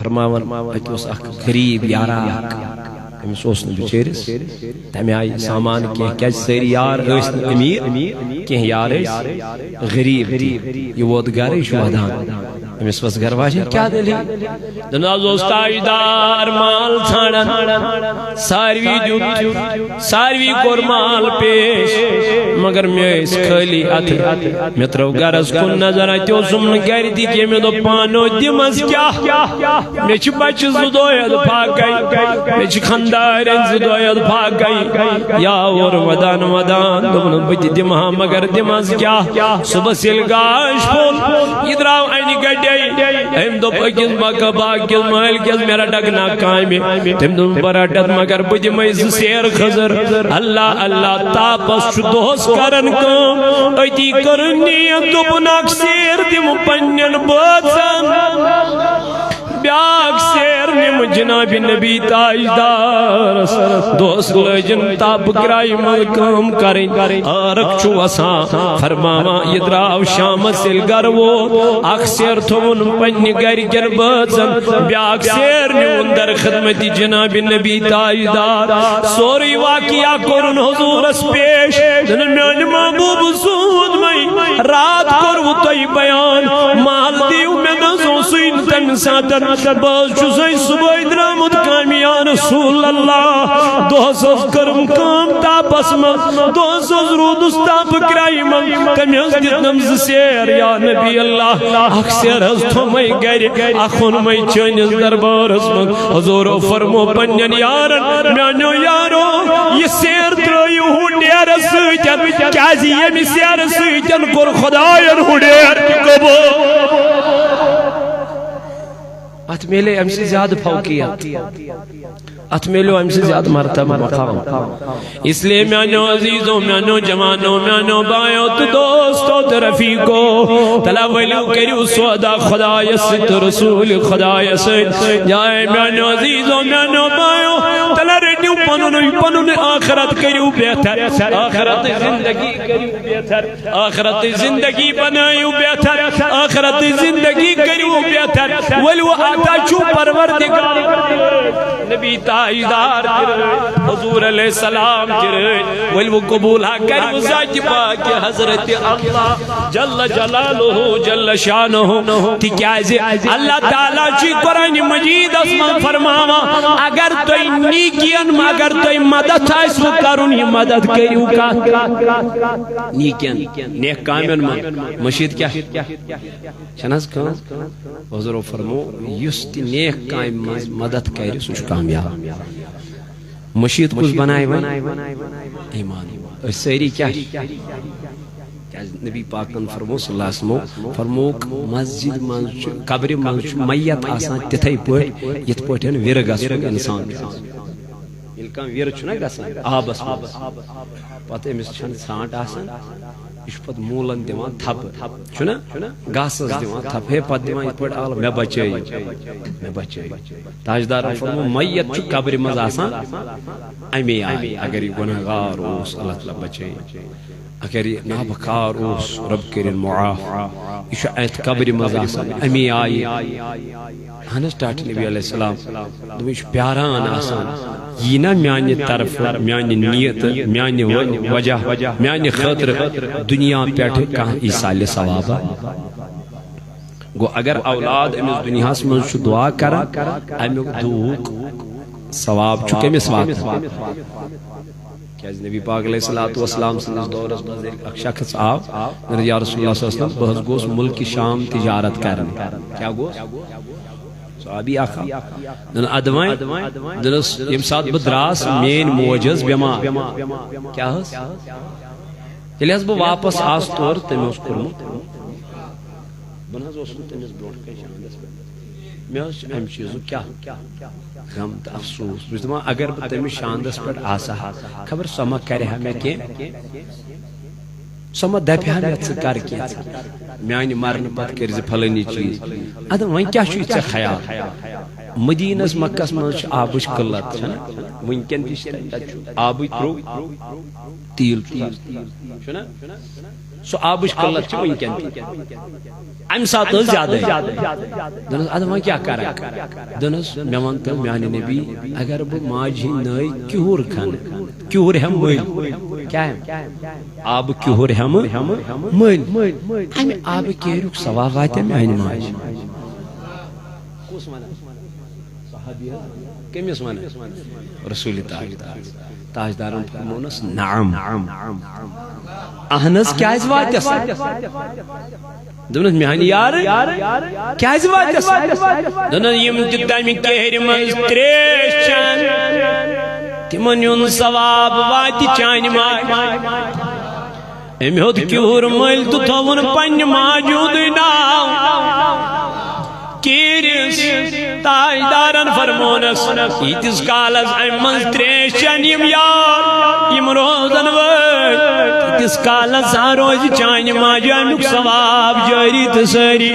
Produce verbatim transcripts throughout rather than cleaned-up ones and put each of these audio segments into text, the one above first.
فرماوان، اتہِ اوس اکھ غریب یارا اکھ، أمِس اوس نہٕ بِچٲرِس تمہِ آیہِ سامان کینٛہہ، کیازِ سٲری یار ٲسۍ نہٕ أمیٖر، کینٛہہ یار ٲسۍ غریب تہِ۔ یہِ ووت گرٕ، یہِ چھُ ودان۔ أمِس وٕژھ گرٕ واجٮ۪ن، کیٛاہ دٔلیٖل؟ دوٚپُن، حظ اوس تاجدار مال ژھانڈان، ساروی دیُت، ساروی کوٚر مال پیش، مگر مےٚ ٲسۍ خٲلی اتھٕ۔ مےٚ ترٲو گرس کُن نظر، اتہِ اوسُم نہٕ گرِ تہِ کینٛہہ۔ مےٚ دوٚپ، پانو دِمس کیٛاہ؟ مےٚ چھِ بچہِ زٕ دۄہ یوت پھاکے، مےٚ چھِ خاندارٮ۪ن زٕ دۄہ یوت پھاکے۔ یا اور ودان ودان دوٚپُن، بہٕ تہِ دِمہٕ ہا، مگر دِمس کیٛاہ؟ صبحس ییٚلہِ گاش پھوٚل، یہِ درٛاو انہِ گٹے۔ أمۍ دوٚپ أکِس مکہٕ باغ کِس مٲلکس، مےٚ رٹکھ نا کامہِ؟ تٔمۍ دوٚپ، بہٕ رٹتھ، مگر بہٕ دِمے زٕ سیر خٔزٕر۔ اللہ اللہ، تاپس چھُ دۄہس کران کٲم، أتی کٔرٕن نیت، دوٚپُن، اکھ سیر دِمہٕ پننٮ۪ن بٲژن، بیاکھ سیر نِمہٕ جناب نبی تاجدارس۔ دۄہس لٲجِن تاپہٕ کرایہِ منٛز کٲم کرٕنۍ، عٲرق چھُ وسان۔ فرماوان، یہِ درٛاو شامس ییٚلہِ گرٕ ووت، اکھ سیر تھوٚوُن پننہِ گرِکٮ۪ن بٲژن، بیاکھ سیر نیوٗن در خدمت جناب نبی تاجدار۔ سورُے واقعہ کوٚرُن حضورس پیش۔ دوٚپُن، میانہِ محبوب سوٗد مے، راتھ کوٚروٕ تۄہہِ بیان، مال دِیِو مےٚ، نہ حظ اوسُے نہٕ تمہِ ساتن۔ بہٕ حظ چھُسے صبحٲے درٛامُت کامہِ، یا رسول اللہ۔ دۄہس ٲس کٔرٕم کٲم تاپس منٛز، دۄہس اوس روٗدُس تاپہٕ کرٛایہِ منٛز، تٔمۍ حظ دِتنم زٕ سیر، یا نبی اللہ۔ اکھ سیر حظ تھوٚمے گرِ، اکھ اوٚنمے چٲنِس دربارس منٛز۔ حضورو فرمو پننٮ۪ن یارن، میانیو یارو، یہِ سیر ترٲیِو ہُہ ڈیرس سۭتۍ، کیازِ ییٚمہِ سیرٕ سۭتۍ کوٚر خداین ہُہ ڈیر تہِ قبول۔ اتھ میلے امہِ سۭتۍ زیادٕ فوقیت، اتھ میلیو امہِ سۭتۍ زیادٕ مرتبہ مقام۔ اس لیے میانیو عزیزو، میانیو جوانو، میانیو بایو تہٕ دوستو تہٕ رفیقو، تلا ؤلِو کٔرِو سودا خدایس سۭتۍ تہٕ رسول خدایس سۭتۍ۔ یا اے میانیو عزیزو، میانیو بایو، تلا رٔٹِو پنُن، پنُن آخرت کٔرِو بہتر، آخرت زندگی کٔرِو بہتر۔ آخرت زندگی بنٲیِو بہتر، آخرت زندگی کٔرِو بہتر۔ ؤلِو عطا چھُو پروردگار۔ نبی تاجدار تہِ رٲوۍ، حضور علیہ السلام تہِ رٲوۍ۔ ؤلِو قبول ہا کٔرِو ذاتِ پاک حضرت اللہ جل جلالہ جل شانہ۔ تِکیازِ اللہ تعالیٰ چھُ قرآن مجیدس منٛز فرماوان، اگر تۄہہِ نیکین، اگر تۄہہِ مدد آسِوٕ کرُن، یہِ مدد کٔرِو کتھ؟ نیکین، نیک کامٮ۪ن منٛز۔ مشیت کیٛاہ چھِ؟ چھَنہٕ حظ کٲم؟ حضورو فرمو، یُس تہِ نیک کامہِ منٛز مدد کرِ، سُہ چھُ کامیاب۔ مشیت کُس بنایہِ وۄنۍ؟ ایمان۔ أسۍ سٲری کیٛاہ چھِ؟ کیٛازِ نبی پاکن فرمو صلی اللہ علیہ وسلمو، فرمووُکھ، مسجد منٛز چھُ، قبرِ منٛز چھُ میت آسان تِتھے پٲٹھۍ، یِتھ پٲٹھۍ وِرٕ گژھُن انسان چھُ۔ ییٚلہِ کانٛہہ وِرٕ چھُنہ گژھان آبس منٛز، پتہٕ أمِس چھَنہٕ ژھانٛٹ آسان، یہِ چھُ پتہٕ موٗلن دِوان تھپہٕ، چھُنہ؟ گاسس دِوان تھپہٕ، ہے، پتہٕ دِوان یِتھ پٲٹھۍ آلہٕ، مےٚ بچٲیِو، مےٚ بچٲیِو۔ تاجدارن فرموو، میت چھُ قبرِ منٛز آسان اَمے آیہِ، اگر یہِ گۄناہ گار اوس، اللہ تعالیٰ بچٲیِن۔ اگر یہِ نابکار اوس، رب کٔرِن معاف۔ یہِ چھُ اَتھ قبرِ منٛز آسان اَمے آیہِ۔ اہن حظ، ٹاٹھۍ نبی علیہ السلام دوٚپُن، یہِ چھُ پیاران آسان، یی نا میانہِ طرفہٕ، میانہِ نیتہٕ، میانہِ و-، وجہ، میانہِ خٲطرٕ دُنیا پٮ۪ٹھٕ کانٛہہ ایٖصالِ ثوابہ۔ گوٚو، اگر اولاد أمِس دُنیاہس منٛز چھُ دُعا کران، امیُک دُعہُک ثواب چھُ کٔمِس واتان؟ کیازِ نبی پاک علیہ الصلوۃ والسلام سٕنٛدِس دورس منٛز ییٚلہِ اکھ شخص آو، دوٚپُن، یا رسول اللہ صلی اللہ علیہ وسلم، بہٕ حظ گوس مُلکِ شام تجارت کرنہِ۔ کیٛاہ گوس؟ صحابی اکھ آو۔ دوٚپُن، ادٕ وۄنۍ، دوٚپنس، ییٚمہِ ساتہٕ بہٕ دراس، میٲنۍ موج ٲس بٮ۪مار۔ کیٛاہ ٲس؟ ییٚلہِ حظ بہٕ واپس آس تورٕ، تٔمۍ اوس کوٚرمُت، بہٕ نہ حظ اوسُس نہٕ تٔمِس برونٛٹھ کَنہِ شاندَس پٮ۪ٹھ۔ مےٚ حظ چھُ اَمہِ چیٖزُک کیٛاہ غم تہٕ افسوٗس۔ بہٕ چھُس دَپان، اگر بہٕ تٔمِس شاندَس پٮ۪ٹھ آسہٕ ہا، خبر سۄ ما کَرِ ہا مےٚ کینٛہہ، سۄ ما دَپہِ ہا مےٚ، "ژٕ کَر کینٛژھا، میٛانہِ مرنہٕ پَتہٕ کٔرۍ زِ فلٲنی چیٖز۔" اَدٕ وۄنۍ کیٛاہ چھُے ژےٚ خیال؟ مدیٖنَس مکَس منٛز چھِ آبٕچ قٕلت، چھَنہ؟ وٕنکٮ۪ن تہِ چھِ تَتہِ، تَتہِ چھُ آبٕے ترٛوو، تیٖل چھُ، چھُنہ؟ سُہ آبٕچ قلت چھِ وٕنکٮ۪ن تہِ۔ اَمہِ ساتہٕ ٲس زیادَے۔ دوٚپنَس، "اَدٕ وۄنۍ کیٛاہ کَرٕ؟" دوٚپنَس، "مےٚ وَن تہٕ میٛانہِ نبی، اگر بہٕ ماجہِ ہِنٛدۍ نٲے کیُہُر کھنہٕ، کیُہُر ہٮ۪مہٕ مٔلۍ۔" کیٛاہ ہٮ۪مہٕ؟ آبہٕ کیُہُر ہٮ۪مہٕ مٔلۍ۔ اَمہِ آبہٕ کیریُک ثواب واتہِ میٛانہِ ماجہِ۔ کُس وَنان؟ صحابی حظ۔ کٔمِس وَنان؟ رسول تاجدار۔ تاجدارن فرمونس، "نعم۔" اہن حظ، کیٛازِ واتٮ۪س؟ دوٚپنس، "میٛانہِ یارٕ، کیٛازِ واتٮ۪س؟" دوٚپنس، "یِم تہِ تَمہِ کیرِ منٛز تریش چٮ۪ن، تِمن ہُنٛد ثواب واتہِ چانہِ ماجہِ۔" أمۍ ہیوٚت کیوٗر مٔلۍ تہٕ تھووُن پننہِ ماجہِ ہُنٛدُے ناو۔ کیٖرِس تاجدارن فرمونس، ییٖتِس کالس امہِ منٛز تریش چٮ۪ن یِم یار، یِم روزن وٲلۍ، تیٖتِس کالس ہا روزِ چانہِ ماجہِ امیُک ثواب جٲری تہٕ سٲری۔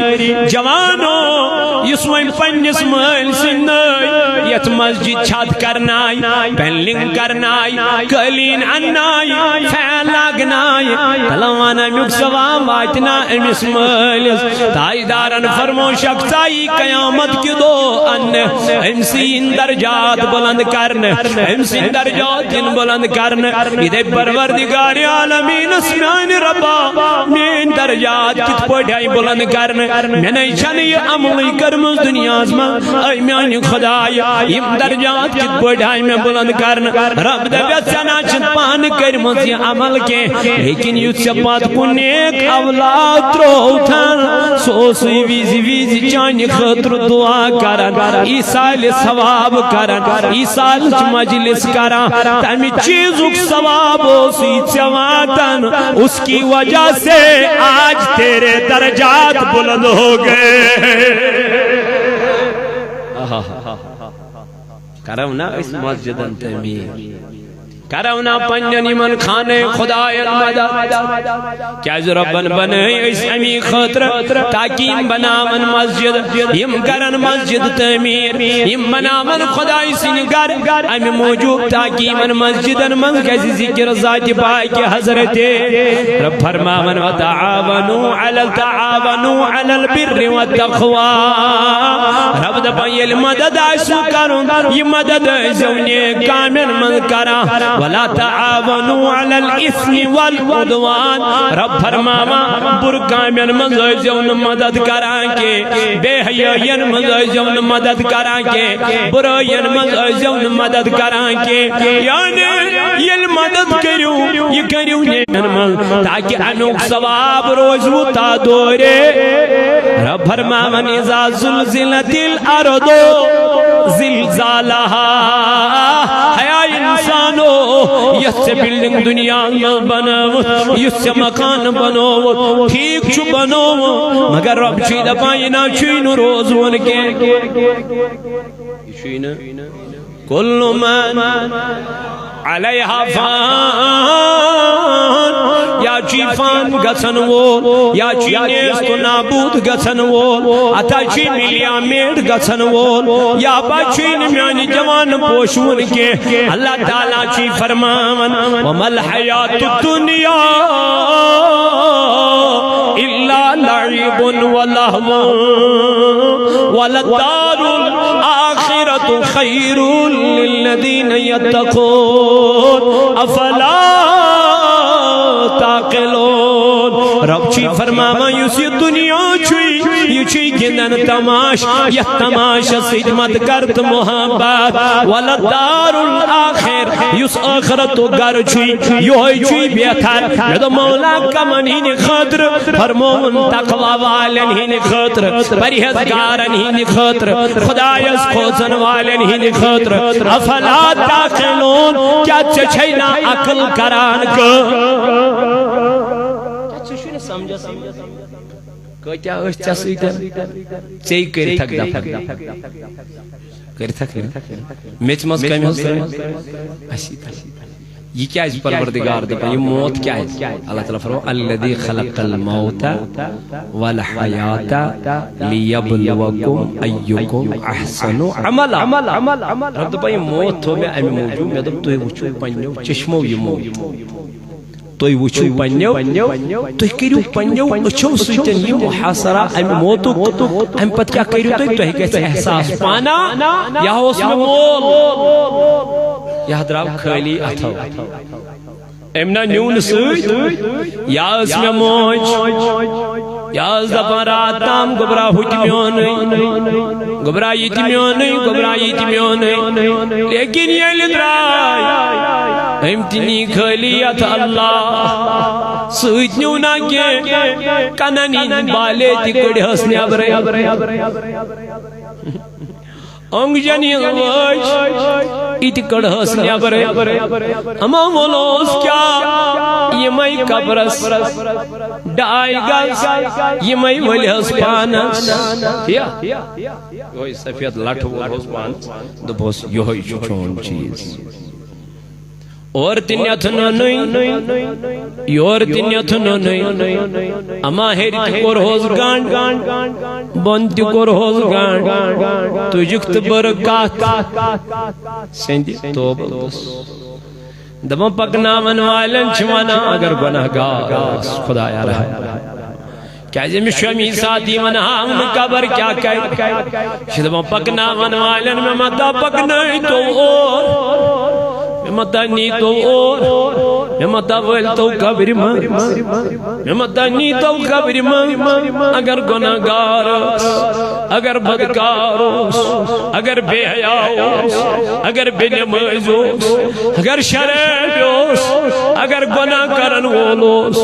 جوانو، یُس وۄنۍ پننِس مٲلۍ سٕنٛدۍ نٲوۍ یتھ مسجد چھت کرناوِ، پینلنگ کرناوِ، قٲلیٖن انناوِ، فین لاگناوِ، تلوان امیُک ثواب واتہِ نا أمِس مٲلِس؟ تاجدارن فرمو، شخصا یی قیامت کہِ دۄہ اننہٕ، أمۍ سٕنٛدۍ درجات بلند کرنہٕ، أمۍ سٕنٛدۍ درجات یِن بلند کرنہٕ۔ یہِ دَپہِ، پروردگار عالمیٖنس، میانہِ رۄبا، میٲنۍ درجات کِتھ پٲٹھۍ آیہِ بلند کرنہٕ؟ مےٚ نے چھنہٕ یہِ عملٕے کٔرمٕژ دُنیاہس منٛز۔ اے میانہِ خدایہِ، یِم درجات کِتھ پٲٹھۍ آیہِ مےٚ بلند کرنہٕ؟ رب دپیس، ژےٚ نہ چھُتھ پانہٕ کٔرمٕژ یہِ عمل کینٛہہ، لیکن یُس ژےٚ پتہٕ کُن نیک اولاد ترووتھن، سُہ اوسُے وِزِ وِزِ چانہِ خٲطرٕ دعا کران، ایصالِ ثواب کران، ایصالٕچ مجلس کران، تمہِ چیزُک ثواب اوسُے ژےٚ واتان۔ اس کی وجہ سے آج تیرے درجات بلند ہو گئے۔ کرو نا أسۍ مسجدن تعمیٖر، کرو نا پننٮ۪ن یِمن خانہ خداین مدد۔ کیازِ رۄبن بنٲے أسۍ امی خٲطرٕ، تاکہِ یِم بناون مسجد، یِم کرن مسجد تعمیٖر، یِم بناون خدایہِ سٕنٛدۍ گرٕ امہِ موٗجوٗب، تاکہِ یِمن مسجدن منٛز گژھِ ذکر ذاتِ پاکہِ حضرت۔ رب فرماون، وتعاونوا علی، تعاونوا علی البر والتقوی۔ رب دپان، ییٚلہِ مدد آسِوٕ کرُن، یہِ مدد ٲسۍزیو نیک کامٮ۪ن منٛز کران۔ ولا تعاونوا علی الاثم والعدوان۔ رب فرماوان، بُرٕ کامٮ۪ن منٛز ٲسۍزیو نہٕ مدد کران کینٛہہ، بے حیٲیین منٛز ٲسۍزیو نہٕ مدد کران کینٛہہ، بُرٲیین منٛز ٲسۍزیو نہٕ مدد کران کینٛہہ۔ یعنی ییٚلہِ مدد کٔرِو، یہِ کٔرِو نیکن منٛز، تاکہِ امیُک ثواب روزِوٕ تادورے۔ رب فرماوان، اذا زلزلت الارض زلزالہا۔ ہیا انسانو، یۄس ژےٚ بلڈنگ دُنیاہس منٛز بنٲوٕتھ، یُس ژےٚ مکان بنووُتھ، ٹھیک چھُ بنووُتھ، مگر رب چھُے دپان، یہِ نہ چھُے نہٕ روزوُن کینٛہہ۔ یہِ چھُے نہٕ۔ کل من علیہا فان، یا چھُے فان گژھن وول، یا چھُے نیست و نابود گژھن وول، اتا چھُے ملیا میٹ گژھن وول، یا با چھُے نہٕ میانہِ جوان پوشوُن کینٛہہ۔ اللہ تعالیٰ چھُے فرماوان، وما الحیات الدنیا الا لعب و لہو وللدار الآخرة خیر للذین یتقون افلا تعقلون۔ رب چھُے فرماوان، یُس یہِ دُنیا چھُے، یہِ چھُے گِنٛدن تماش، یتھ تماشس سۭتۍ مت کر تہٕ محبت۔ وللدار الآخر، یُس ٲخرتُک گرٕ چھُے، یِہوٚے چھُے بہتر۔ مےٚ دوٚپ، مولا کمن ہِنٛدِ خٲطرٕ؟ فرمووُن، تقوی والٮ۪ن ہِنٛدِ خٲطرٕ، پرہیزگارن ہِنٛدِ خٲطرٕ، خدایس کھوژن والٮ۪ن ہِنٛدِ خٲطرٕ۔ افلا تعقلون، کیٛاہ ژےٚ چھے نا عقل کران کٲم؟ کیٛاہ ژٕ چھُے نہٕ سمجھس؟ کۭتیاہ ٲسۍ ژےٚ سۭتۍ؟ ژےٚ کٔرِتھکھ دفن۔ کٔرِتھکھ نہٕ۔ میٚژِ منٛز کَمہِ ہٕنٛز ترٲومٕژ؟ اَسی ترٲومٕژ۔ یہِ کیٛازِ پروردگار دَپان، یہِ موت کیٛازِ؟ اللہ تعالیٰ فرماوان، الذی خلق الموت والحیات لیبلوکم ایکم احسن عملا۔ رب دَپان، یہِ موت تھوٚو مےٚ اَمہِ موٗجوٗب، مےٚ دوٚپ، تُہۍ وٕچھِو پنٛنیو چشمو یہِ موت۔ تُہۍ وٕچھِو پننیو، تُہۍ کٔرِو پننیو أچھو سۭتۍ یہِ محاصرہ امہِ موتُک۔ امہِ پتہٕ کیٛاہ کٔرِو تُہۍ؟ تۄہہِ گژھِ احساس پانہ، یہِ ہا اوس مےٚ مول، یہِ ہا درٛاو خٲلی اتھو۔ أمۍ نہ نیوٗ نہٕ سۭتۍ، یا ٲس مےٚ موج، یا ٲس دپان راتھ تام، گوٚبرا ہُہ تہِ میونُے، گوٚبرا یہِ تہِ میونُے، گوٚبرا یہِ تہِ میونُے۔ لیکن ییٚلہِ درٛاے، أمۍ تہِ نی خٲلی اتھٕ اللہ۔ سۭتۍ نیوٗ نہ کینٛہہ، کنن ہٕنٛدۍ بالے تہِ کٔڑۍ ہس نٮ۪برے۔ أنٛگجن ہٕنٛز وٲج، یہِ تہِ کٔڑہس نٮ۪برٕ۔ اما ووٚنُس کیٛاہ؟ یِمے قبرس ڈاے گز، یِمے ؤلۍہس پانس۔ یا، یِہوٚے سفید لٹھ وول اوس پانس، دوٚپہس، یِہوٚے چھُ چون چیٖز۔ اور تہِ نیتھ نوٚنُے، یور تہِ نیتھ نوٚنُے۔ اما ہیٚرِ تہِ کوٚرہوس گنٛڈ، بۄن تہِ کوٚرہوس گنٛڈ۔ تُجُکھ تہٕ بٔرٕ کتھ۔ سٕنٛدِ توبہٕ اوس۔ دپان پکناون والٮ۪ن چھِ ونان، اگر گۄناہ گار اوس، خدایا رحم۔ کیازِ أمِس چھُ اَمی ساتہٕ یِوان ہاونہٕ قبر کیٛاہ کرِ۔ چھِ دَپان پَکناوَن والٮ۪ن، مےٚ مَتا پَکنٲیتو اور، مےٚ مَتا نیٖتو اور، مےٚ مَتا وٲلۍتو قبرِ منٛز، مےٚ مَتا نیٖتو قبرِ منٛز۔ اگر گۄناہ گار اوس، اگر بدکار اوس، اگر بے حیا اوس، اگر بے نمٲز اوس، اگر شرابی اوس، اگر گۄناہ کرن وول اوس،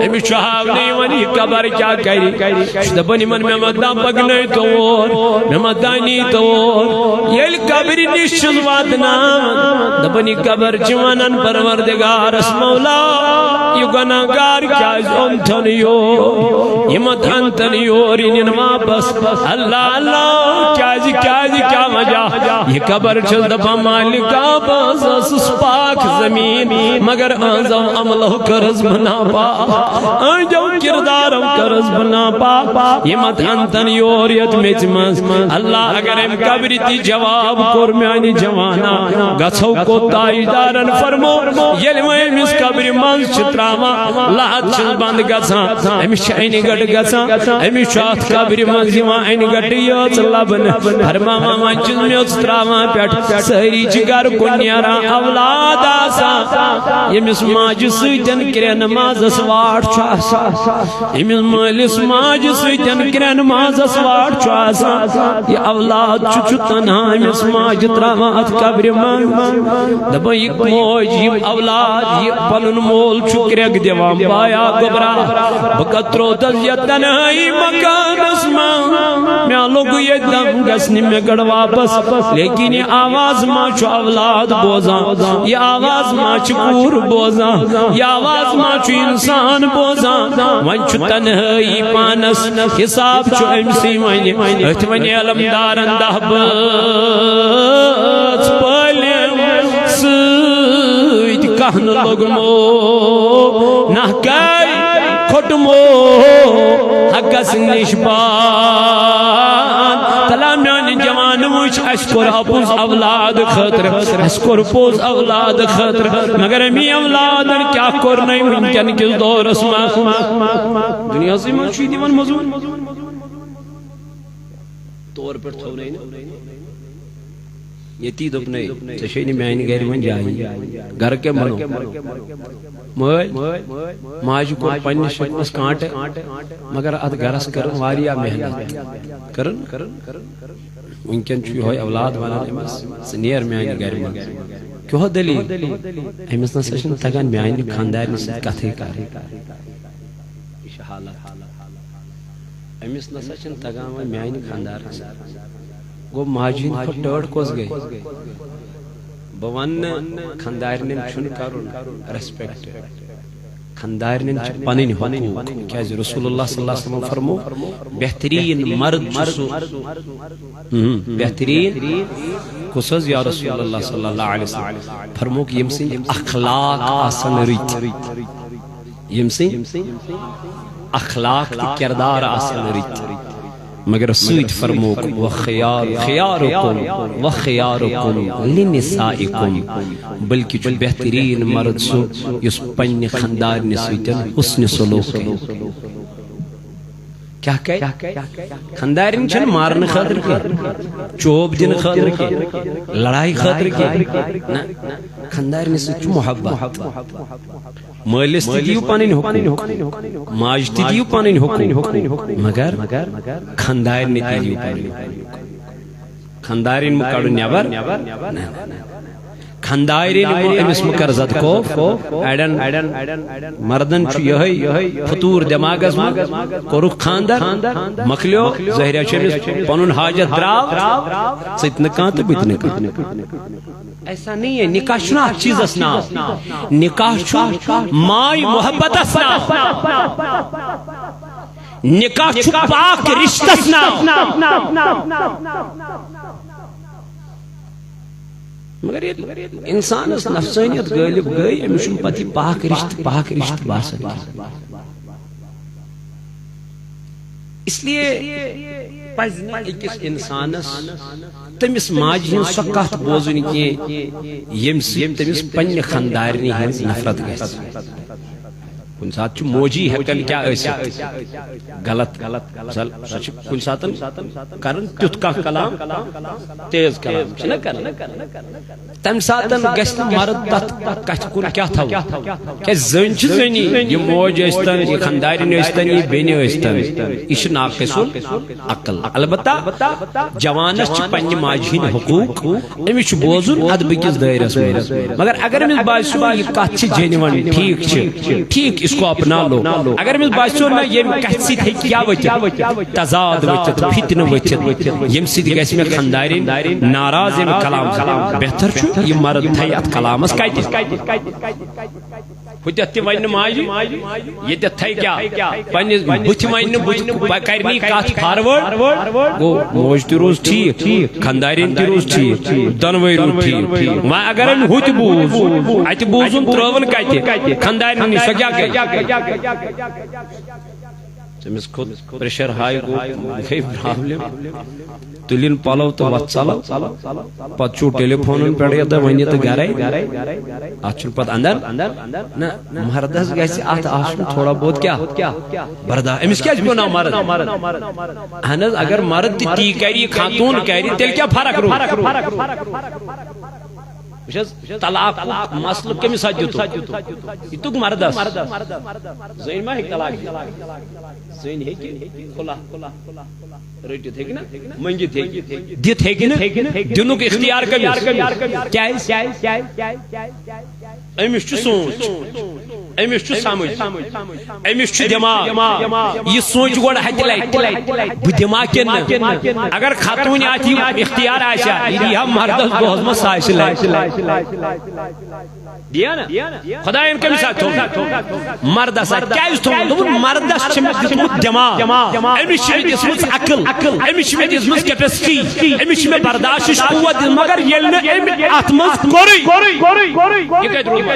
أمِس چھُ ہاونہٕ یِوان یہِ قبر کیٛاہ کرِ۔ چھُ دَپان یِمن، مےٚ مَتا پَکنٲیتو اور، مےٚ مَتا نیٖتو اور۔ ییٚلہِ قبرِ نِش چھُس واتناوان، دَپان یہِ قبر چھِ وَنان پروردگارس، مولا، یہِ گۄناہ گار کیٛازِ اوٚنتھن یور؟ یہِ مَتہٕ اَنتن یور، یہِ نِن واپس۔ اللہ اللہ، کیٛازِ، کیٛازِ، کیٛاہ وجہ؟ یہِ قبر چھَس دَپان مالکا، بہٕ حظ ٲسٕس پاک زمین، مگر أہنٛزو عملو کٔرٕس بہٕ ناپاک، أہنٛدیو کردارو کٔرٕس بہٕ ناپاک۔ یہِ مَتہٕ اَنتن یور یَتھ میٚژِ منٛز۔ اللہ اگر أمۍ قبرِ تہِ جواب کوٚر میٛانہِ جوانا، گژھو کوٚت؟ تاجدارن فرمو، ییٚلہِ وۄنۍ أمِس قبرِ منٛز چھِ ترٛاوان، لحد چھِس بنٛد گژھان، أمِس چھِ انہِ گٔٹ گژھان، أمِس چھُ اَتھ قبرِ منٛز یِوان انہِ گٔٹہٕ یٲژ لبنہٕ۔ فرماوان، وۄنۍ چھِس میٚژ ترٛاوان پٮ۪ٹھ، سٲری چھِ گرٕ کُن نیران، اولاد آسان، ییٚمِس ماجہِ سۭتۍ کرٛٮ۪ن مازس واٹھ چھُ آسان، ییٚمِس مٲلِس ماجہِ سۭتۍ کرٛٮ۪ن مازس واٹھ چھُ آسان، یہِ اولاد چھُ، چھُ تنہا أمِس ماجہِ ترٛاوان اَتھ قبرِ منٛز۔ دَپان، یہِ موج، یہِ اولاد، یہِ پنُن مول چھُ کرٛٮ۪کھ دِوان، بایا گوٚبرا، بہٕ کَتھ ترٛووتھَس یَتھ تنہٲیی مکانس منٛز؟ مےٚ لوٚگ ییٚتہِ دم گژھنہِ، مےٚ کڑ واپس۔ لیکن یہِ آواز ما چھُ اولاد بوزان؟ یہِ آواز ما چھُ کوٗر بوزان؟ یہِ آواز ما چھُ انسان بوزان؟ وۄنۍ چھُ تنہٲیی پانس، حساب چھُ أمۍ سٕے وۄنۍ۔ أتھۍ وۄنۍ علمدارن دَہ بٲژ پٲلِم سۭتۍ کانٛہہ نہٕ لوٚگمو، نہ کَے کھوٚٹمو حقس نِش پان۔ تلا میانہِ جوان وٕچھ، اَسہِ کوٚر اَپُز اولاد خٲطرٕ، اَسہِ کوٚر پوٚز اولاد خٲطرٕ، مگر اَمی اولادن کیٛاہ کوٚر نَے وٕنکٮ۪ن کِس دورس منٛز؟ دُنیاہسٕے منٛز چھُ یہِ دِوان مٔزوٗرۍ۔ طور پٮ۪ٹھ تھوٚونَے نہٕ۔ ییٚتی دوٚپنَے، ژےٚ چھے نہٕ میٛانہِ گَرِ وۄنۍ جایی۔ گَرٕ کیٛاہ بَنو؟ مٲلۍ، ماجہِ کوٚر پنٛنِس شکمَس کانٛٹہٕ، مگر اَتھ گَرَس کٔرٕن واریاہ محنت۔ کٔرٕن؟ وٕنکٮ۪ن چھُ یِہوٚے اولاد وَنان أمِس، ژٕ نیر میٛانہِ گَرِ منٛز۔ کیٛاہ دٔلیٖل؟ أمِس نہ سا چھِنہٕ تَگان میٛانہِ خانٛدارنہِ سۭتۍ کَتھٕے کَرٕنۍ۔ یہِ چھِ حالت۔ أمِس نہ سا چھِنہٕ تگان وۄنۍ میانہِ خانٛدارَس۔ گوٚو ماجہِ ہِنٛدِ کھۄتہٕ ٹٲٹھ کۄس گٔے؟ بہٕ وَنہٕ نہٕ، خانٛدارنٮ۪ن چھُنہٕ کَرُن respect۔ خانٛدارنٮ۪ن چھِ پَنٕنۍ حقوٗق۔ کیٛازِ رسول اللہ صلی اللہ علیہ وسلم فرمو، بہتریٖن مرد چھُ سُہ۔ اہم، بہتریٖن کُس حظ یا رسول اللہ صلی اللہ علیہ وسلم؟ فرموکھ، ییٚمہِ سٕنٛدۍ اخلاق آسَن رٕتۍ۔ ییٚمہِ سٕنٛدۍ اخلاق تہٕ کردار آسن رٕتۍ۔ مگر سۭتۍ فرمووُکھ، "وخیار، خیارکم، وخیارکم لنسائکم"، بلکہ چھُ بہتریٖن مرد سُہ یُس پننہِ خاندارنہِ سۭتۍ حسن سلوک کرِ۔ کیٛاہ کرِ؟ خاندارِنۍ چھِنہٕ مارنہٕ خٲطرٕ کینٛہہ، چوب دِنہٕ خٲطرٕ کینٛہہ، لڑایہِ خٲطرٕ کینٛہہ۔ نہ، خاندارنہِ سۭتۍ چھُ محبت۔ مٲلِس تہِ دِیِو پنٕنۍ حقوٗق، ماجہِ تہِ دِیِو پنٕنۍ حقوٗق، مگر خاندارنہِ تہِ دِیِو پنٕنۍ حقوٗق۔ خاندارِنۍ مہٕ کڑُن نٮ۪بر۔ نہ، نہ، نہ۔ خاندارِنۍ مہٕ، أمِس مہٕ کر زد خوف۔ اڑٮ۪ن مردن چھُ یِہوٚے فطور دٮ۪ماغس منٛز، کوٚرُکھ خاندر، مۄکلیو، ظٲہرہ چھُ أمِس پنُن حاجت درٛاو، ژٕ تہِ نہٕ کانٛہہ تہٕ بہٕ تہِ نہٕ کانٛہہ۔ ایسا نہیں ہے، نکاح چھُنہٕ اتھ چیٖزس ناو۔ نکاح چھُ ماے محبتس ناو۔ نکاح چھُ پاک رشتس ناو۔ مگر ییٚلہِ انسانس نفسانیت غٲلب گٔے، أمِس چھُنہٕ پتہٕ یہِ پاک رشتہٕ، پاک رشتہٕ باسان کینٛہہ۔ اس لیے پزِ نہٕ أکِس انسانس تٔمِس ماجہِ ہٕنٛز سۄ کتھ بوزٕنۍ کینٛہہ، ییٚمہِ سۭتۍ تٔمِس پننہِ خاندارنہِ ہٕنٛز نفرت گژھِ۔ کُنہِ ساتہٕ چھُ موجی ہٮ۪کان کیٛاہ ٲسِتھ؟ غلط۔ مثال، سۄ چھِ کُنہِ ساتہٕ کران تیُتھ کانٛہہ کلام، تیز کلام چھِنہ کران۔ تمہِ ساتہٕ گژھِ نہٕ مرد تتھ کتھِ کُن کیٛاہ تھاوُن؟ کیٛازِ زٔنۍ چھِ زٔنی، یہِ موج ٲسۍتن، یہِ خاندارِنۍ ٲسۍتن، یہِ بیٚنہِ ٲسۍتن، یہِ چھِ ناقص العقل۔ البتہ جوانس چھِ پننہِ ماجہِ ہٕنٛدۍ حقوٗق، أمِس چھُ بوزُن ادبہٕ کِس دٲیرس منٛز۔ مگر اگر أمِس باسیو یہِ کتھ چھِ جینون، ٹھیٖک چھِ، ٹھیٖک، اس کو اپنا لو۔ اگر أمِس باسیو نہ، ییٚمہِ کتھِ سۭتۍ ہیٚکہِ کیٛاہ ؤتھِتھ، تضاد ؤتھِتھ، فتنہٕ ؤتھِتھ، ییٚمہِ سۭتۍ گژھِ مےٚ خاندارِنۍ ناراض، ییٚمہِ کلام سۭتۍ، بہتر چھُ یہِ مرد تھایہِ اتھ کلامس کتہِ۔ ہُتٮ۪تھ تہِ ونہِ نہٕ ماجہِ، ییٚتٮ۪تھ تھایہِ کیٛاہ؟ پننِس بُتھِ ونہِ نہٕ، بُتھِ کرنی کتھ فاروٲرڈ۔ گوٚو، موج تہِ روٗز ٹھیٖک، خاندارِنۍ تہِ روٗز ٹھیٖک، دۄنوَے روٗز ٹھیٖک۔ وۄنۍ اگر أمۍ ہُہ تہِ بوٗز، اتہِ بوٗزُن، ترٲوٕن کتہِ؟ خاندارِنۍ نِش، سۄ کیٛاہ کرِ؟ تٔمِس کھوٚت پریشر ہاے، گوٚو، گٔے پرابلم۔ تُلِن پلو تہٕ وۄتھ ژلو۔ پتہٕ چھُو ٹیلی فونن پٮ۪ٹھ یہِ تہٕ وۄنۍ یہِ تہٕ گرے۔ اتھ چھُنہٕ پتہٕ اندر۔ نہ، مردس گژھِ اتھ آسُن تھوڑا بہت کیٛاہ؟ برداشت۔ أمِس کیٛازِ پیوٚو ناو مرد؟ اہن حظ، اگر مرد تہِ تی کرِ، یہِ خاتوٗن کرِ، تیٚلہِ کیٛاہ فرق روٗز؟ وٕچھ حظ، طلاقُک مسلہٕ کٔمِس اَتھِ دیُتُکھ؟ دیُتُکھ مردس۔ زٔنۍ ما ہیٚکہِ طلاق دِتھ؟ زٔنۍ ہیٚکہِ کھُلا رٔٹِتھ، ہیٚکہِ نہ؟ مٔنگِتھ ہیٚکہِ۔ دِتھ ہیٚکہِ نہٕ؟ دِنُک اختیار کٔمِس؟ کیٛازِ؟ أمِس چھُ سونٛچ، أمِس چھُ سمجھ، أمِس چھُ دٮ۪ماغ۔ یہِ سونٛچہِ گۄڈٕ ہتہِ لٹہِ، بہٕ دِما کِنہٕ نہٕ؟ اگر خاتوٗنہِ اَتھ یہِ اختیار آسہِ ہا، یہِ دی ہا مردس دۄہس منٛز ساسہِ لٹہِ۔ دِیا نا؟ خدایَن کٔمِس اَتھِ تھوٚومُت؟ مردس اَتھِ۔ کیٛازِ تھوٚومُت؟ دوٚپُن، مردس چھِ مےٚ دیُتمُت دٮ۪ماغ، أمِس چھِ مےٚ دِژمٕژ عقل، أمِس چھِ مےٚ دِژمٕژ capacity، أمِس چھِ مےٚ برداشٕچ قوت دِژمٕژ، مگر ییٚلہِ نہٕ أمۍ اَتھ منٛز کوٚرُے، یہِ کَتہِ روٗد؟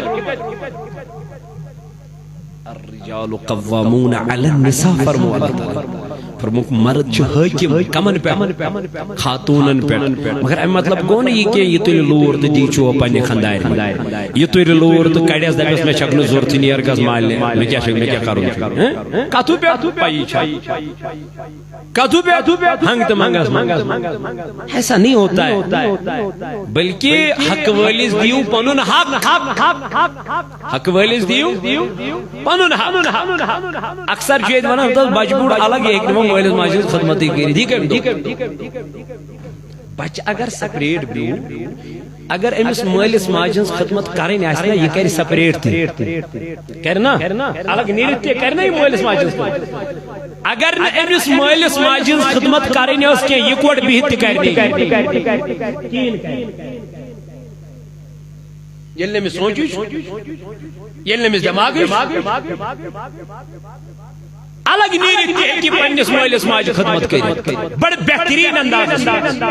الرجال قوامون علی النساء، فرمو اللہ تعالیٰ۔ فرموک، مرد چھِ حٲکِم کمن پٮ۪ٹھ؟ خاتوٗنن پٮ۪ٹھ۔ مگر اَمہِ مطلب گوٚو نہٕ یہِ کینٛہہ، یہِ تُلہِ لوٗر تہٕ دی چوب پننہِ خانٛدارِ۔ یہِ تُلہِ لوٗر تہٕ کڑٮ۪س، دپٮ۪س، "مےٚ چھکھ نہٕ ضروٗرتٕے، نیر گژھ مالنہِ، مےٚ کیٛاہ چھُ، مےٚ کیٛاہ کرُن چھُ؟" ہہ؟ کتھوٗ پٮ۪ٹھ پَیی چھا؟ کتھوٗ پٮ۪ٹھ؟ ہنگ تہٕ منگس منٛز۔ ایسا نہیں ہوتا ہے۔ بلکہ حق وٲلِس دِیِو پنُن حق۔ حق وٲلِس دِیِو پنُن حق۔ اکثر چھُ ییٚتہِ ونان، "دوٚپُس، بچہٕ بوٚڑ الگ، یہِ ہیٚکہِ نہٕ وۄنۍ مٲلِس ماجہِ ہٕنٛز خدمتٕے کٔرِتھ، یہِ کٔمۍ دوٚپ؟" بچہٕ اگر separate بیوٗٹھ، اگر أمِس مٲلِس ماجہِ ہٕنٛز خدمت کرٕنۍ آسہِ نا، یہِ کرِ separate تہِ۔ کرِ نا؟ الگ نیٖرِتھ تہِ کرِ نا یہِ مٲلِس ماجہِ ہٕنٛز خدمت؟ اگر نہٕ أمِس مٲلِس ماجہِ ہٕنٛز خدمت کرٕنۍ ٲس کینٛہہ، یِکوَٹہٕ بِہِتھ تہِ کرِ نہٕ یہِ۔ ییٚلہِ نہٕ أمِس سونٛچُے چھُ، ییٚلہِ نہٕ أمِس دٮ۪ماغٕے چھُ، الگ نیٖرِتھ تہِ ہیٚکہِ پننِس مٲلِس ماجہِ خدمت کٔرِتھ بڑٕ بہتریٖن اندازس منٛز۔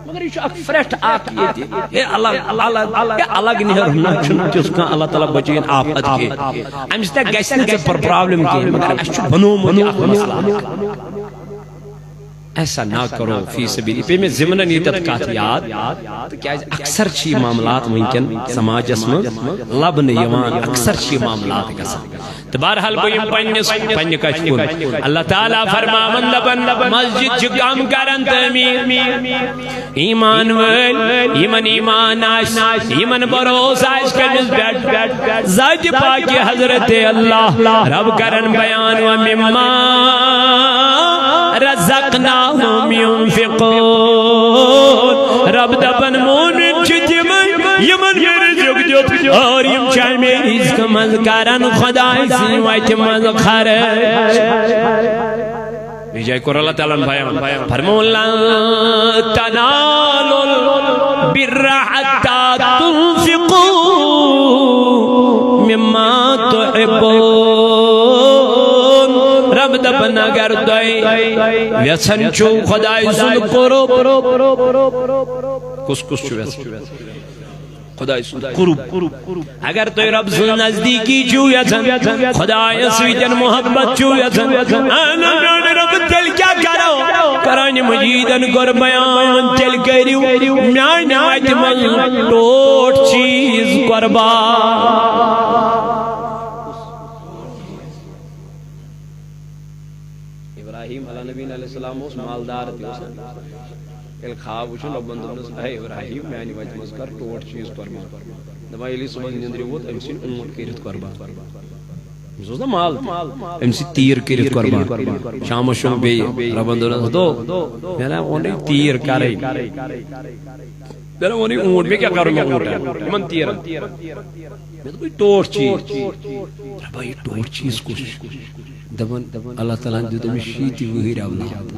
مگر یہِ چھُ اکھ پھرٛٹھ اکھ ییٚتہِ۔ ہے الگ، الگ، ہے الگ نیرُن نہ چھُنہٕ تیُتھ کانٛہہ، اللہ تعالیٰ بچٲیِن آفت کینٛہہ۔ اَمہِ سۭتۍ گژھِ نہٕ ژےٚ پرابلم کینٛہہ، مگر اَسہِ چھُ بنوومُت یہِ اکھ مسلہٕ اکھ۔ ایسا نہ کرو فی سبیل، یہِ پیٚیہِ مےٚ ضمنن ییٚتٮ۪تھ کتھ یاد، تِکیازِ اکثر چھِ یہِ معاملات وٕنکٮ۪ن سماجس منٛز لبنہٕ یِوان، اکثر چھِ یہِ معاملات گژھان۔ تہٕ بہرحال بہٕ یِمہٕ پننِس، پننہِ کتھِ کُن۔ اللہ تعالیٰ فرماوان دپان، مسجد چھِ کم کران تعمیٖر۔ ایمان وٲلۍ، یِمن ایمان آسہِ، یِمن بھروسہٕ آسہِ کٔمِس پٮ۪ٹھ؟ ذاتِ پاکہِ حضرت اللہ رب کرن بیان، ومما رزقناہم ینفقون۔ رب دپان، مومن چھِ تِمن، یِمن مےٚ رزق دیُت اور یِم چھِ مےٚ رزقہٕ منٛز کران خداے سٕنٛدِ وتہِ منٛز خرچ۔ بیٚیہِ جایہِ کوٚر اللہ تعالیٰ ہن بیان، فرموو، لن تنالوا البر حتى تنفقوا مما تحبون۔ رب دپان، اگر تُہۍ یژھان چھِو خداے سُنٛد قرب، کُس کُس چھُ یژھان؟ خداے سُنٛد قرب۔ اگر تُہۍ رب سٕنٛز نزدیٖکی چھِو یژھان، خدایَس سۭتۍ محبت چھِو یژھان، اہن میون رب، تیٚلہِ کیٛاہ کرو؟ قرآن مجیدن کوٚر بیان، تیٚلہِ کٔرِو میانہِ وتہِ منٛز ٹوٹھ چیٖز قربان۔ ابراہیم علیٰ نبینا علیہ السلام اوس مالدار تہِ اوس۔ ییٚلہِ خواب وٕچھُن، رۄبن دوٚپنس، اے ابراہیم، میانہِ وتہِ منٛز کر ٹوٹھ چیٖز قربان۔ دپان، ییٚلہِ یہِ صُبحس نِندرِ ووت، أمۍ ژھٕنۍ اوٗنٹ کٔرِتھ قربان۔ أمِس اوس نا مال، أمۍ ژھٕنۍ تیٖر کٔرِتھ قربان۔ شامس شوٚنٛگ بیٚیہِ، رۄبن دوٚپنس، ہتو، مےٚ نا ووٚنُے تیٖر کرٕے۔ مےٚ نا ووٚنُے اوٗنٹ، مےٚ کیٛاہ کرُن مےٚ اوٗنٹن؟ یِمن تیٖرن۔ مےٚ دوٚپُے ٹوٹھ چیٖز۔ رۄبا، یہِ ٹوٹھ چیٖز کُس چھُ؟ دپان، اللہ تعالیٰ ہن دیُت أمِس شیٖتہِ وٕہٕرۍ اولاد۔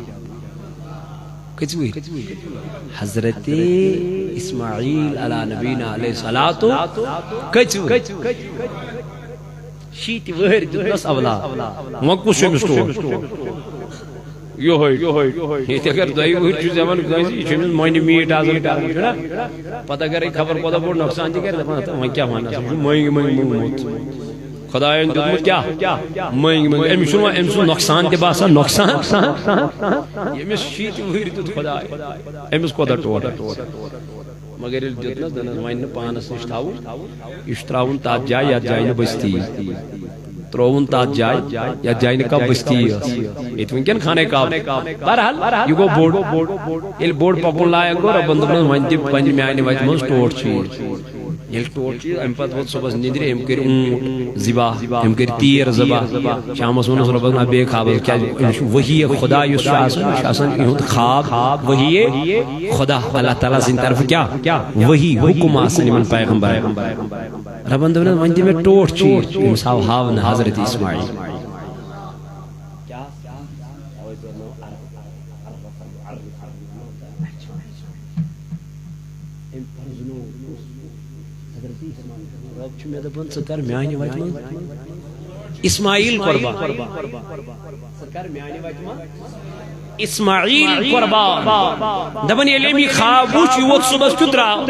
کٔژِ وٕہٕرۍ؟ حضرت اسماعیل علیٰ نبینا علیہ الصلوۃ۔ کٔژِ وٕہٕرۍ؟ شیٖتہِ وٕہٕرۍ دیُتنس اولاد۔ وۄنۍ کُس چھُ أمِس ٹوٹھ؟ یِہوٚے۔ ییٚتہِ اگر دۄیہِ وٕہٕرۍ چھُ زٮ۪وان کٲنٛسہِ، یہِ چھُ أمِس مۄنہِ میٖٹھ آسان کران، چھُنہ؟ پتہٕ اگرے خبر کوٗتاہ بوٚڑ نۄقصان تہِ کرِ، دپان، ہتا، وۄنۍ کیٛاہ ونس، أمِس چھُ مۄنٛگۍ مۄنٛگۍ موٚنگمُت۔ خدایَن دیُتمُت کیٛاہ؟ مۄنٛگۍ مۄنٛگۍ۔ أمِس چھُنہٕ وۄنۍ أمۍ سُنٛد نۄقصان تہِ باسان، نۄقصان۔ ییٚمِس شیٖتہِ وٕہٕرۍ دیُت خدایَن، أمِس کوٗتاہ ٹوٹھ آسہِ؟ مگر ییٚلہِ دیُتنَس، دَپنَس، وۄنۍ نہٕ پانَس نِش تھاوُن، یہِ چھُ ترٛاوُن تَتھ جایہِ، یَتھ جایہِ نہٕ بستی۔ ترٛووُن تَتھ جایہِ، یَتھ جایہِ نہٕ کانٛہہ بستی ٲس۔ ییٚتہِ وٕنکٮ۪ن خانہ کعبہ۔ بہرحال، یہِ گوٚو بوٚڑ۔ ییٚلہِ بوٚڑ پَکُن لایق گوٚو، رۄبَن دوٚپنَس، وۄنۍ دِ پنٛنہِ میٛانہِ وَتہِ منٛز ٹوٹھ چیٖز۔ ییٚلہِ ٹوٹھ چیٖز، اَمہِ پَتہٕ ووت صُبحَس نِندرِ، أمۍ کٔرۍ اوٗنٹ ذِبح، أمۍ کٔرۍ تیٖر ذِبح۔ شامَس ووٚنُس رۄبَن، نہ بیٚیہِ خوابَس، کیٛازِ أمِس چھُ وحی خۄدا یُس چھُ آسان، یہِ چھُ آسان یِہُنٛد خواب وحی خۄدا، اللہ تعالیٰ سٕنٛدِ طرفہٕ کیٛاہ؟ وحی، حُکُم آسان یِمَن پیغمبرَن۔ رۄبَن دوٚپنَس، وۄنۍ دِ مےٚ ٹوٹھ چیٖز۔ أمِس آو ہاونہٕ حضرت اسماعیل۔ کیٛاہ؟ أمۍ پرزنوو کُس؟ حضرت اسماعیل۔ رۄب چھُ مےٚ دَپان، ژٕ کر میانہِ وَتہِ منٛز اسماعیل قربان۔ ژٕ کر میانہِ وَتہِ منٛز اسماعیل قربان۔ دَپان، ییٚلہِ أمۍ یہِ خواب وُچھ، یہِ ووت صُبحس کیُتھ درٛاو۔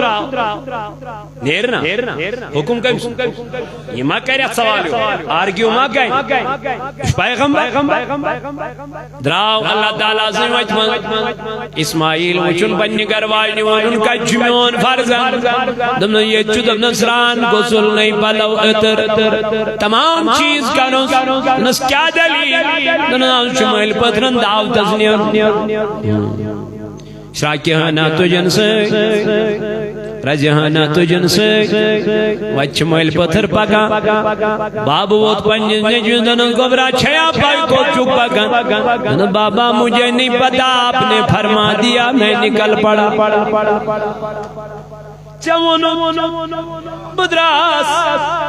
نیرِ نا؟ حُکُم کٔمۍ سُنٛد؟ یہِ ما کرِ اَتھ سوال یورٕ؟ آرگیو ما کرِ؟ یہِ چھُ پیغمبر۔ درٛاو اللہ تعالیٰ سٕنٛدِ وَتہِ منٛز۔ اسماعیل وٕچھُن پننہِ گرٕ واجنہِ، ووٚنُن، کتہِ چھُ میون فرزند؟ دوٚپنس، ییٚتہِ چھُ۔ دوٚپنس، سرٛان، غسل نٔے پلو، عطر، تمام چیٖز کرُن۔ دوٚپنس، کیٛاہ دٔلیٖل؟ دوٚپنس، آز چھُ مٲلۍ پٔتھرن دعوتس نیرُن۔ شراکہِ ہنا تُجن سۭتۍ، رزِ ہنا تُجن سۭتۍ، وتہِ چھِ مٲلۍ پٔتھر پکان۔ بابہٕ ووت پننِس نیٚچوِس، دوٚپنس، گوٚبرا، چھیا پاے کوٚت چھُکھ پکان؟ دوٚپنس، بابا، مجھے نہیں پتا، آپ نے فرما دیا، میں نکل پڑا۔ ژےٚ ووٚنُتھ بہٕ درٛاس،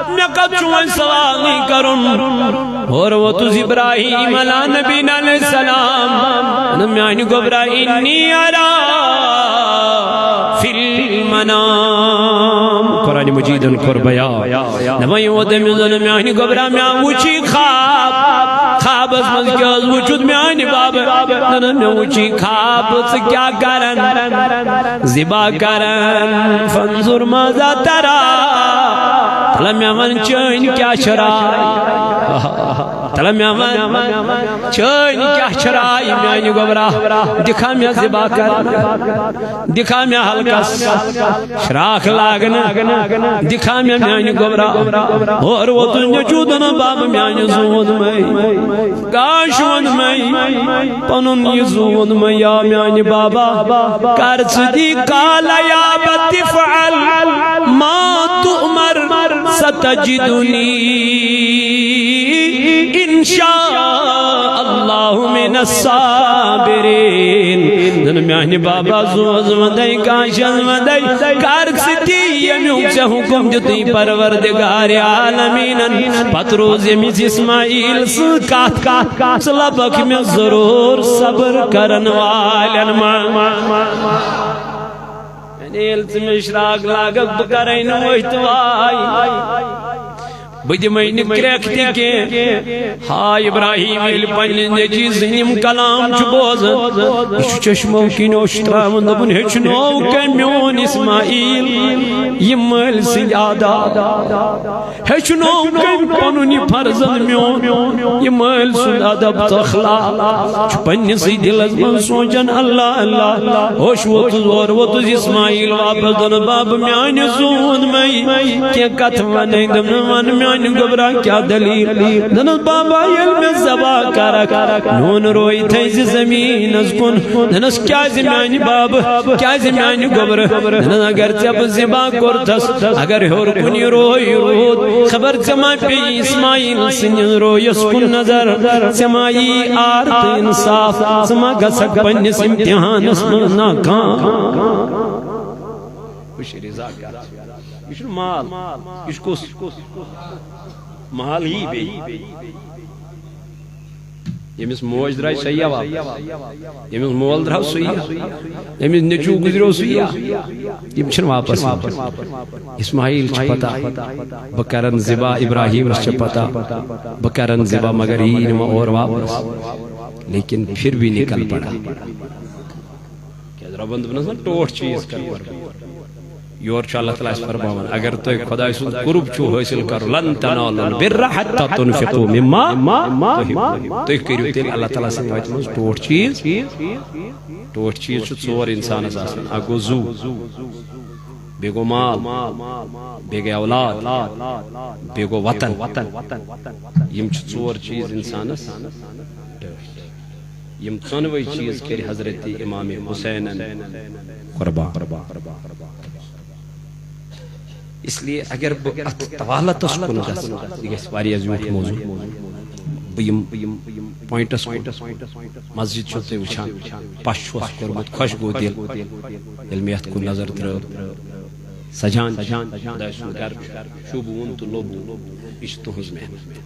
مےٚ کتھ چھُ وۄنۍ سوالٕے کرُن؟ ہورٕ ووتُس ابراہیم علیٰ نبینا علیہ السلام۔ نہ میانہِ گوٚبرا، انی ارا فی المنام۔ قرآن مجیدن کوٚر بیان۔ نہ وۄنۍ ووت أمِس، زن میانہِ گوٚبرا، مےٚ وُچھی خواب۔ خوابس منٛز کیٛاہ حظ وُچھُتھ میانہِ بابہٕ؟ نہ نہ، مےٚ وُچھی خواب، ژٕ کیٛاہ کران؟ ذبح کران۔ فانظر ماذا ترى۔ تلہ مےٚ وَن، چٲنۍ کیٛاہ چھِ راے؟ تلہ مےٚ وَن، چٲنۍ کیٛاہ چھِ راے میٛانہِ گوٚبرا؟ دِکھا مےٚ ذِبح کرنہٕ، دِکھا مےٚ حلقس شراکھ لاگنہٕ، دِکھا مےٚ میٛانہِ گوٚبرا۔ اور ووتُن نیٚچوٗ دَپان بابہٕ میٛانہِ زوٗن مَے، گاش ووٚن مَے، پَنُن یہِ زوٗن مَے یا میٛانہِ بابا، کر ژٕ دی۔ قال یا ابت افعل ما تؤمر ستجدنی ان شاء اللہ من الصابرین۔ زن میانہِ بابا زوز وندے، کاشن وندے، کر ژٕ تی یمیُک ژےٚ حکم دیُتُے پروردگار عالمینن۔ پتہٕ روز ییٚمِس اسماعیل سٕنٛز کتھ، کتھ، کتھ، ژٕ لبکھ مےٚ ضرور صبر کرن والٮ۪ن منٛز۔ یعنی ییٚلہِ ژٕ مےٚ اشراق لاگکھ، بہٕ کرے نہٕ ؤتھۍ واے، بہٕ دِمے نہٕ کرٛٮ۪کھ تہِ کینٛہہ۔ ہا ابراہیم ییٚلہِ پننہِ نیٚچی سٕنٛدۍ یِم کلام چھُ بوزان، یہِ چھُ چشمو کِنۍ اوٚش تراوان، دپان، ہیٚچھنو کٔمۍ میون اسماعیل یہِ مٲلۍ سٕنٛدۍ عادات؟ ہیٚچھنو کٔمۍ پنُن یہِ فرزند میون، یہِ مٲلۍ سُنٛد ادب تہٕ اخلاق؟ چھُ پننِسٕے دِلس منٛز سونٛچان، اللہ، اللہ، ہوش ووتُس، اور ووتُس اسماعیل واپس، دپان، بابہٕ میانہِ زوٗن مَے، کینٛہہ کتھ ونے۔ دپان، ون میانہِ گوٚبرا، کیٛاہ دلیل؟ دپان، بابا ییٚلہِ مےٚ ذبح کرکھ، میون روے تھٲیزِ زٔمیٖنس کُن۔ دپنس، کیٛازِ میانہِ بابہٕ، کیٛازِ میانہِ گوٚبرٕ؟ دپنس، اگر ژےٚ بہٕ ذبح کوٚرتھس، اگر ہیوٚر کُن یہِ روے روٗد، خبر ژےٚ ما پیٚیہِ اسماعیل سٕنٛدِس رویس کُن نظر، ژےٚ ما یی عار تہٕ انصاف، ژٕ ما گژھکھ پننِس امتحانس منٛز ناکام؟ وٕچھ رضا کتھ۔ یہِ چھُنہٕ مال، یہِ چھُ کُس؟ مال یی بیٚیہِ۔ ییٚمِس موج درٛاے، سۄ یِیا واپس؟ ییٚمِس مول درٛاو، سُہ یِیا؟ ییٚمِس نیٚچوٗ گُزریو، سُہ یِیا؟ یِم چھِنہٕ واپس یِوان۔ اسماعیل چھِ پتہ، بہٕ کرن ذبح، ابراہیمس چھِ پتہ، بہٕ کرن ذبح، مگر یی نہٕ وۄنۍ اور واپس۔ لیکن پھر بھی نکل پڑا۔ کیازِ رۄبن دوٚپنس نا، ٹوٹھ چیٖز کر قربان۔ یورٕ چھُ اللہ تعالیٰ اَسہِ فرماوان، اگر تُہۍ خۄداے سُنٛد قرب چھُو حٲصِل کرُن، لن تنالوا البر حتى تنفقوا مما تحبون۔ تُہۍ کٔرِو تیٚلہِ اللہ تعالیٰ سٕنٛدِ وَتہِ منٛز ٹوٹھ چیٖز۔ ٹوٹھ چیٖز چھُ ژور اِنسانَس آسان۔ اَکھ گوٚو زُو، بیٚیہِ گوٚو مال، بیٚیہِ گٔے اولاد، بیٚیہِ گوٚو وطن۔ یِم چھِ ژور چیٖز اِنسانَس ٹٲٹھۍ۔ یِم ژۄنوَے چیٖز کٔرۍ حضرت امام حسینن قربان۔ اس لیے اگر بہٕ اتھ طوالتس کُن گژھٕ، یہِ گژھِ واریاہ زیوٗٹھ موضوع۔ بہٕ یِم پوینٹس کُن۔ مسجد چھِو تُہۍ وٕچھان، پش چھُس کوٚرمُت، خۄش گوٚو دِل ییٚلہِ مےٚ یتھ کُن نظر ترٲو۔ سجان چھِ، خۄداے سُنٛد گرٕ چھُ، شوٗبوُن تہٕ لوٚبوُن، یہِ چھِ تُہٕنٛز محنت۔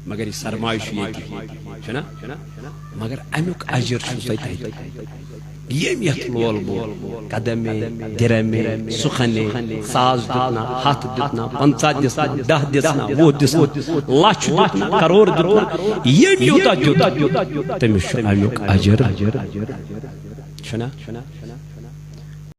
مگر یہِ سرمایہِ چھُ ییٚتی، چھُنا؟ مگر اَمیُک اجر چھُ تۄہہِ تَتہِ۔ ییٚمۍ یَتھ لول بول، قدمے، درمے، سُخنے، ساس دیُتنا، ہَتھ دیُتنا، پنٛژاہ دیُتنا، دَہ دیُتنا، وُہ دیُتنا، لَچھ دیُتنا، کَرور دیُتنا، ییٚمۍ یوٗتاہ دیُت، تٔمِس چھُ اَمیُک اجر۔ چھُنا؟